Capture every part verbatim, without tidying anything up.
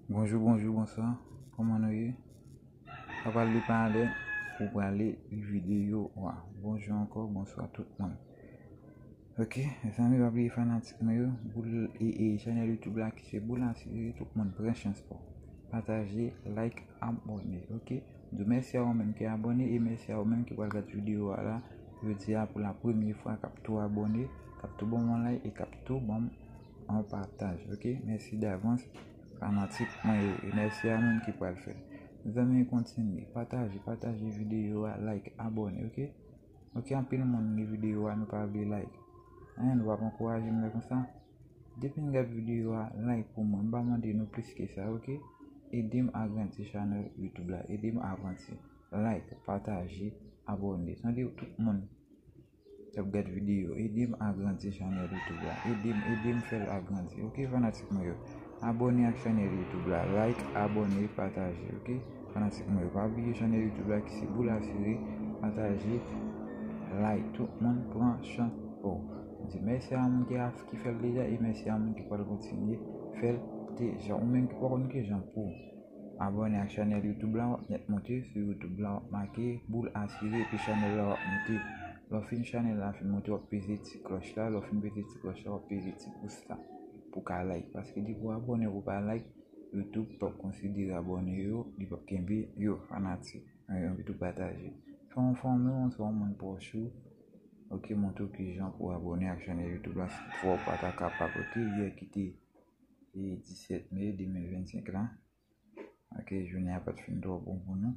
Bonjou, bonjou, bonswa. Kòman nou ye? Sa pral depann de pou prale videyo a. Bonjou ankò, bonswa tout moun. Ok, mezanmi, pa bliye fanatik mwen yo, boul e, e chanèl YouTube la ki se Boul Asire, tout moun pran chans pa w. Pataje, like, abòne, ok? M di w mèsi a ou menm ki abòne e mèsi a ou menm ki pral gad videyo a la jodi a pou la premye fwa, k ap tou abòne, k ap tou ban m yon like e k ap tou ban m yon pataj, ok? Mèsi davans, fanatik mwen yo, e mèsi a moun ki pral fè l. Mezanmi, kontinye, pataje, pataje videyo a, like, abòne, ok? Ok, anpil moun li videyo a, nou pa bliye like. Hein, nou p ap ankouraje m lè konsa? Depi n gad videyo a, like pou mwen. M pa mande nou plis ke sa, ok? Ede m agrandi chanèl YouTube la. Ede m avanse. Like, pataje, abòne. Tande tout moun k ap gad videyo. Ede m agrandi chanèl YouTube la. Ede m, ede m fè l agrandi. Ok, fanatik mwen yo. Abòne ak chanèl YouTube la. Like, abòne, pataje, ok? Fanatik mwen yo, pa bliye chanèl YouTube la ki se Boul Asire, pataje, like, tout moun pran chans pa w. M di mèsi a moun ki a, ki fè l deja e mèsi a moun ki pral kontinye fè l deja. Ou menm ki pa konn kijan pou abòne ak chanèl YouTube la, w ap nèt monte sou YouTube la, w ap make Boul Asire epi chanèl la w ap monte. Lè w fin chanèl la fin monte, w ap peze ti klòch la, lè w fin peze ti klòch la, w ap peze ti pous la pou ka like. Paske depi w abòne, ou pa like, YouTube p ap konsidere abòne yo, li p ap kenbe yo, fanatik. Ann, ann, tou pataje. Fè yon fanmi w, oswa yon moun pwòch ou, ok, montre w kijan pou abòne ak chanèl YouTube la, si toutfwa w pa ta kapab, ok, yè ki te, e, disèt me de mil vennsenk la. Ok, jounen an pa t fin twò bon pou nou.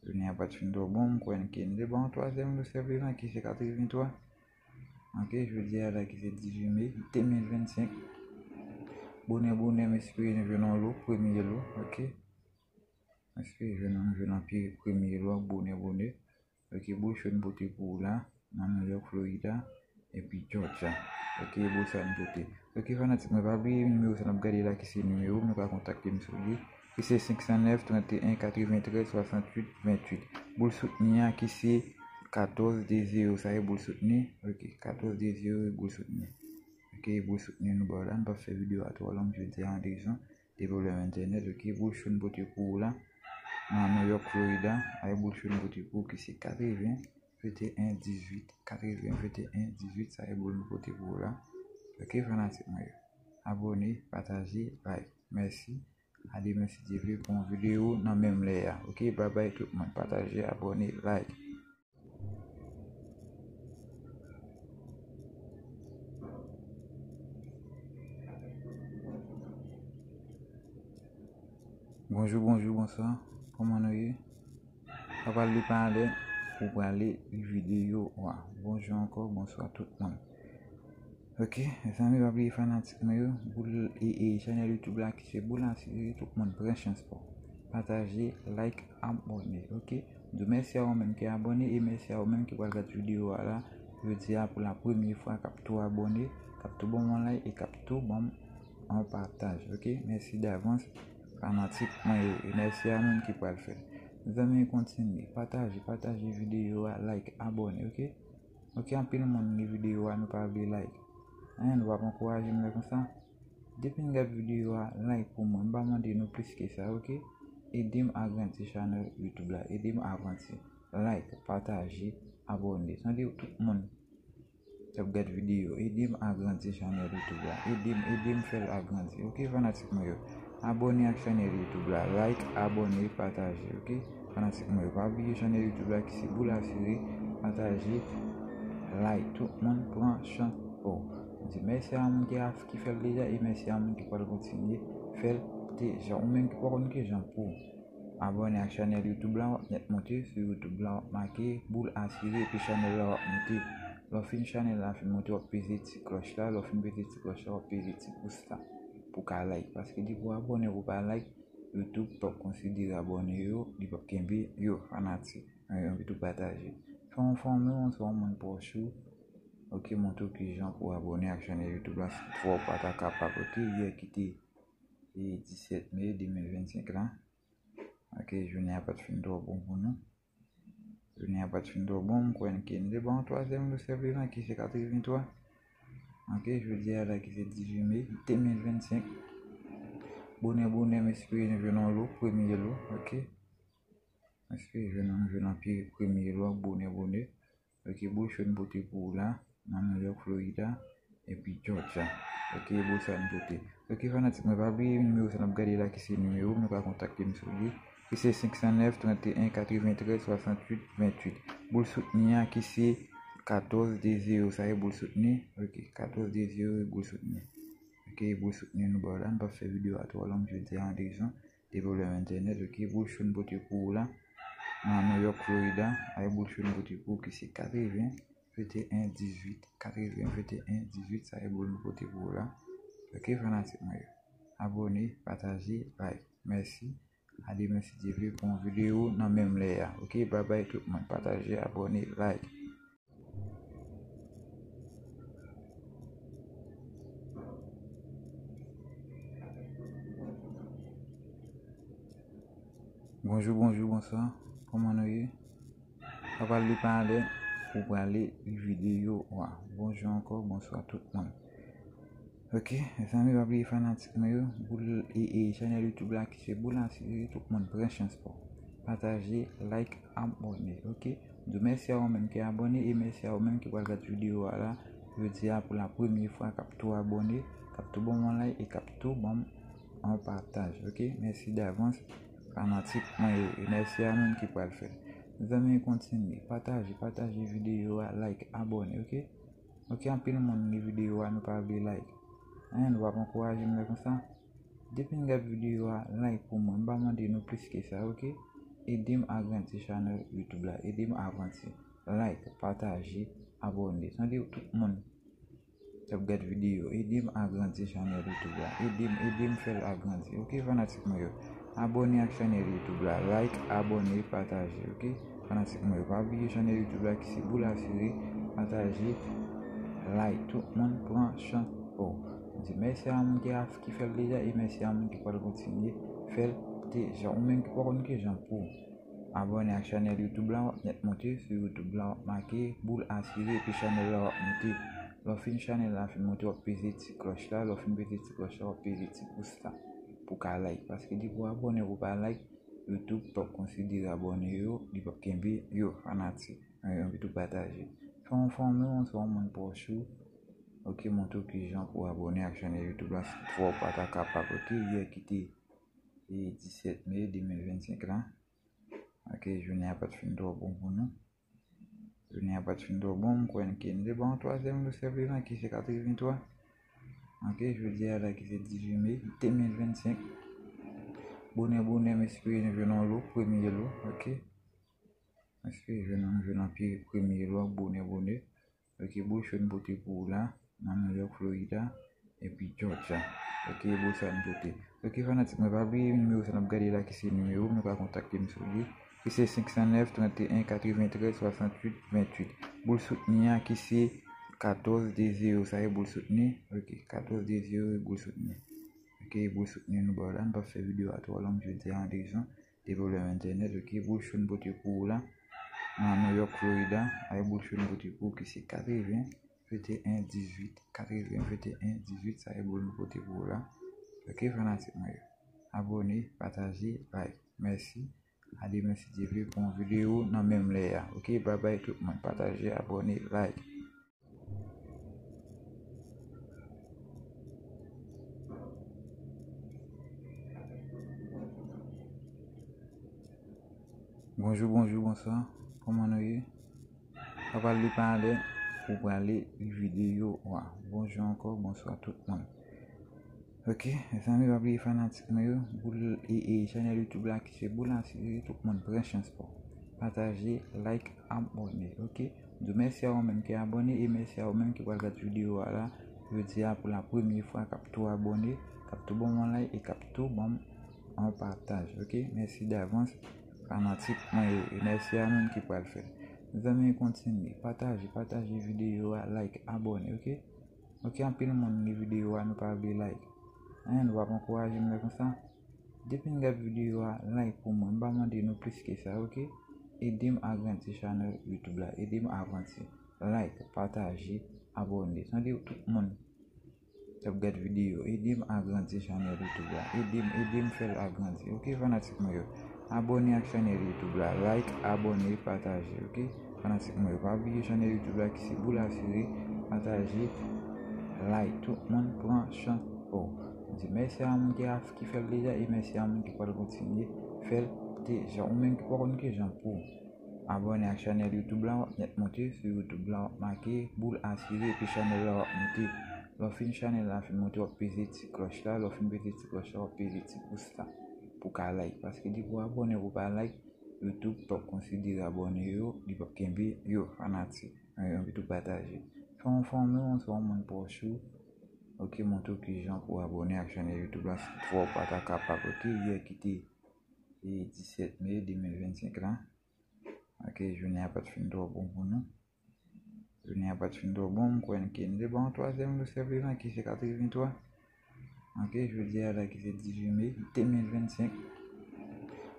Jounen an pa t fin twò bon, m kwè ke n te ba yon twazyèm lo sèvleman ki se katrevenntwa. Ok, jodi a la ki se dizuit me de mil vennsenk. Bonè, bonè, m espere nou jwenn yon lo, premye lo, ok. M espere jwenn, nou jwenn yon pi-, premye lo, bonè, bonè. Ok, boul cho n pote pou ou la, nan New York, Florida, epi Georgia. Ok, boul sa n pote. Ok, fanatik mwen, pa bliye nimewo sa n ap gade la ki se nimewo m, nou ka kontakte m sou li. Ki se senk san nèf, trannteyen, katreventrèz, swasantuit, venntuit. Boul soutni a ki se katòz de zewo, sa e boul soutni. Ok, katòz de zewo e boul soutni. Ok, boul soutni nou ba w la, nou p ap fè videyo a twò long jodi a an rezon de pwoblèm entènèt, ok, boul cho n pote pou ou la, nan New York, Florida, a e boul cho n pote pou ou ki se katreven, venteyen, dizuit, katreven, venteyen, dizuit, sa e boul nou pote pou ou la. Ok, fanatik mwen yo. Abòne, pataje, like. Mèsi. A demen si Dye vle pou yon videyo nan menm lè a. Ok, babay tout moun. Pataje, abòne, like. Bonjou, bonjou, bonswa. Kòman nou ye? Sa pral depann de pou prale videyo a. Bonjou ankò, bonswa tout moun. Ok, mezanmi, pa bliye fanatik mwen yo, boul e, e chanèl YouTube la ki se Boul Asire, tout moun pran chans pa w. Pataje, like, abòne, ok? M di w mèsi a ou menm ki abòne e mèsi a ou menm ki pral gad videyo a la jodi a pou la premye fwa, k ap tou abòne, k ap tou ban m yon like e k ap tou ban m yon pataj, ok? Mèsi davans, fanatik mwen yo, e mèsi a moun ki pral fè l. Mezanmi, kontinye, pataje, pataje videyo a, like, abòne, ok? Ok, anpil moun li videyo a, nou pa bliye like. Hein, nou p ap ankouraje m lè konsa? Depi n gad videyo a, like pou mwen. M pa mande nou plis ke sa, ok? Ede m agrandi chanèl YouTube la. Ede m avanse. Like, pataje, abòne. Tande tout moun k ap gad videyo. Ede m agrandi chanèl YouTube la. Ede m, ede m fè l agrandi. Ok, fanatik mwen yo. Abòne ak chanèl YouTube la. Like, abòne, pataje, ok? Fanatik mwen yo, pa bliye chanèl YouTube la ki se Boul Asire, pataje, like, tout moun pran chans pa w. M di mèsi a moun ki a, ki fè l deja e mèsi a moun ki pral kontinye fè l deja. Ou menm ki pa konn kijan pou abòne ak chanèl YouTube la, w ap nèt monte sou YouTube la, w ap make Boul Asire epi chanèl la w ap monte. Lè w fin chanèl la fin monte, w ap peze ti klòch la, lè w fin peze ti klòch la, w ap peze ti pous la pou ka like. Paske depi w abòne, ou pa like, YouTube p ap konsidere abòne yo, li p ap kenbe yo, fanatik. Ann, ann, tou pataje. Fè yon fanmi w, oswa yon moun pwòch ou, ok, montre w kijan pou abòne ak chanèl YouTube la, si toutfwa w pa ta kapab, ok, yè ki te, e, disèt me de mil vennsenk la. Ok, jounen an pa t fin twò bon pou nou. Jounen an pa t fin twò bon, m kwè ke n te ba yon twazyèm lo sèvleman ki se katrevenntwa. Ok, jodi a la ki se dizuit me de mil vennsenk. Bonè, bonè, m espere nou jwenn yon lo, premye lo, ok? M espere jwenn, nou jwenn anpil premye lo, bonè, bonè. Ok, boul cho n pote pou ou la, nan New York, Florida, epi Georgia. Ok, boul sa n pote. Ok, fanatik mwen, pa bliye nimewo sa n ap gade la ki se nimewo m, nou ka kontakte m sou li. Ki se senk san nèf, trannteyen, katreventrèz, swasanntuit, venntuit. Boul soutni a ki se katòz de zewo, sa e boul soutni. Ok, katòz de zewo e boul soutni. Ok, boul soutni nou ba w la, n p ap fè videyo a twò long jodi a an rezon de pwoblèm entènèt. Ok, boul cho n pote pou ou la, nan New York, Florida, a e boul cho n pote pou ou ki se katreven, venteyen, dizuit, katreven, venteyen, dizuit, sa e boul nou pote pou ou la. Ok, fanatik mwen yo. Abòne, pataje, like. Mèsi. A demen si Dye vle pou yon videyo nan menm lè a. Ok, babay tout moun. Pataje, abòne, like. Bonjou, bonjou, bonswa. Kòman nou ye? Sa pral depann lè ou prale videyo a. Bonjou ankò, bonswa tout moun. Ok, mezanmi, pa bliye fanatik mwen yo, boul e, e chanèl YouTube la ki se Boul Asire, tout moun pran chans pa w. Pataje, like, abòne, ok? M di w mèsi a ou menm ki abòne e mèsi a ou menm ki pral gad videyo a la jodi a pou la premye fwa, k ap tou abòne, k ap tou ban m yon like e k ap tou ban m yon pataj, ok? Mèsi davans, fanatik mwen yo, e mèsi a moun ki pral fè l. Mezanmi, kontinye, pataje, pataje videyo a, like, abòne, ok? Ok, anpil moun li videyo a, nou pa bliye like. Hein, nou p ap ankouraje m lè konsa? Depi n gad videyo a, like pou mwen. M pa mande nou plis ke sa, ok? Ede m agrandi chanèl YouTube la. Ede m avanse. Like, pataje, abòne. Tande tout moun k ap gad videyo. Ede m agrandi chanèl YouTube la. Ede m, ede m fè l agrandi. Ok, fanatik mwen yo. Abòne ak chanèl YouTube la. Like, abòne, pataje, ok? Fanatik mwen yo, pa bliye chanèl YouTube la ki se Boul Asire, pataje, like, tout moun pran chans pa w. M di mèsi a moun ki a, ki fè l deja e mèsi a moun ki pral kontinye fè l deja. Ou menm ki pa konn kijan pou abòne ak chanèl YouTube la, w ap nèt monte sou YouTube la, w ap make Boul Asire epi chanèl la w ap monte. Lè w fin chanèl la fin monte, w ap peze ti klòch la, lè w fin peze ti klòch la, w ap peze ti pous la pou w ka like. Paske depi w abòne ou pa like, YouTube p ap konsidere abòne yo, li p ap kenbe yo, fanatik mwen yo, epi tou pataje. Fè yon fanmi w, oswa yon moun pwòch ou, ok, montre w kijan pou abòne ak chanèl YouTube la, si toutfwa ou pa ta kapab, ok, yè ki te, e, disèt me de mil vennsenk la, ok, jounen an pa t fin twò bon pou nou. Jounen an pa t fin twò bon, m kwè ke n te ba yon twazyèm lo senpleman ki se katrevenntwa. Ok, jodi a la ki se dizuit me de mil vennsenk. Bonè, bonè, m espere nou jwenn yon lo, premye lo, ok. M espere jwenn, nou jwenn anpil premye lo, bonè, bonè. Ok, boul cho n pote pou ou la, nan New York, Florida, epi Georgia. Ok, boul sa n pote. Ok, fanatik mwen, pa bliye nimewo sa n ap gade la ki se nimewo m, nou ka kontakte m sou li. Ki se senk san nèf, trannteyen, katreventrèz, swasanntuit, venntuit. Boul soutni a ki se katòz de zewo, sa e boul soutni. Ok, katòz de zewo e boul soutni. Ok, boul soutni nou ba w la, n p ap fè videyo a twò long jodi a an rezon de pwoblèm entènèt, ok? Boul cho n pote pou ou la, nan New York, Florida, a e boul cho n pote pou ou ki se katreven, venteyen, dizuit, katreven, venteyen, dizuit, sa e boul nou pote pou ou la. Ok, fanatik mwen yo. Abòne, pataje, like. Mèsi. A demen si Dye vle pou yon videyo nan menm lè a. Ok, babay tout moun. Pataje, abòne, like. Bonjou, bonjou, bonswa. Kòman nou ye? Sa pral depann lè ou prale videyo a. Bonjou ankò, bonswa tout moun. Ok, mezanmi, pa bliye fanatik mwen yo, boul e, e chanèl YouTube la ki se Boul Asire, tout moun pran chans pa w. Pataje, like, abòne, ok? M di w mèsi a ou menm ki abòne e mèsi a ou menm ki pral gad videyo a la jodi a pou la premye fwa, k ap tou abòne, k ap tou ban m yon like e k ap tou ban m yon pataj, ok? Mèsi davans, fanatik mwen yo, e mèsi a moun ki pral fè l. Mezanmi, kontinye, pataje, pataje videyo a, like, abòne, ok? Ok, anpil moun li videyo a, nou pa bliye like. Hein, nou p ap ankouraje m lè konsa? Depi n gad videyo a, like pou mwen. M pa mande nou plis ke sa, ok? Ede m agrandi chanèl YouTube la. Ede m avanse. Like, pataje, abòne. Tande tout moun k ap gad videyo, ede m agrandi chanèl YouTube la. Ede m, ede m fè l agrandi. Ok, fanatik mwen yo. Abòne ak chanèl YouTube la. Like, abòne, pataje. Ok, fanatik mwen yo. Pa bliye chanèl YouTube la ki se Boul Asire. Pataje, like. Tout moun pran chans. Oh, m di mèsi a moun ki a, ki fè l deja e mèsi a moun ki pral kontinye fè l deja. Ou menm ki pa konn kijan pou abòne ak chanèl YouTube la, w ap nèt monte sou YouTube la, w ap make Boul Asire epi chanèl la w ap monte. Lè w fin chanèl la fin monte, w ap peze ti klòch la, lè w fin peze ti klòch la, w ap peze ti pous la pou ka like. Paske depi w abòne pou w pa like, YouTube p ap konsidere abòne yo, li p ap kenbe yo, fanatik. Envite w pataje. Fè yon fanmi w, fè yon moun pwòch ou. Ok, montre w kijan pou abòne ak chanèl YouTube la, si toutfwa w pa ta kapab. Ok, yè ki te e disèt me de mil vennsenk la. Ok, jounen an pa t fin twò bon pou nou. Jounen an pa t fin twò bon, m kwè ke nou te ba yon twazyèm lou sèvleman ki se katrevenntwa. Ok, jodi a la ki se dizuit me de mil vennsenk.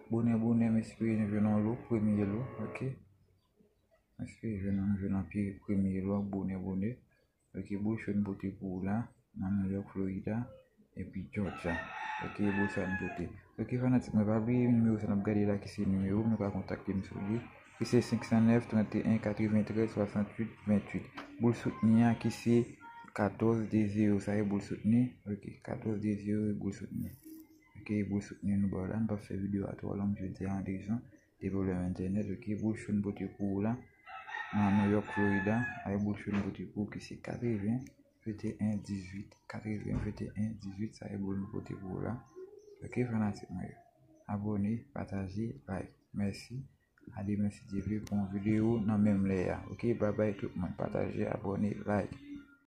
Bonè bonè, m espere nou jwenn yon lou, premye lou. Ok, m espere jwenn, nou jwenn yon pi premye lou ak bonè bonè. Ok, boul cho n pote pou ou la, nan New York, Florida, epi Georgia. Ok, boul sa n pote. Ok, fanatik mwen, pa bliye nimewo sa n ap gade la ki se nimewo nou ka kontakte m sou li, ki se senk san nèf, trannteyen, katreventrèz, swasantuit, venntuit. Boul soutni a ki se katòz de zewo, sa e boul soutni. Ok, katòz de zewo e boul soutni. Ok, boul soutni nou ba w la, nou p ap fè videyo a twò long jodi a an rezon de pwoblèm entènèt. Ok, boul cho n pote pou ou la, nan New York, Florida, a e boul cho n pote pou ou ki se katreven, venteyen, dizuit, katreven, venteyen, dizuit, sa e boul nou pote pou ou la. Ok, fanatik mwen yo. Abòne, pataje, like. Mèsi. A demen si Dye vle pou yon videyo nan menm lè a. Ok, babay tout moun. Pataje, abòne, like.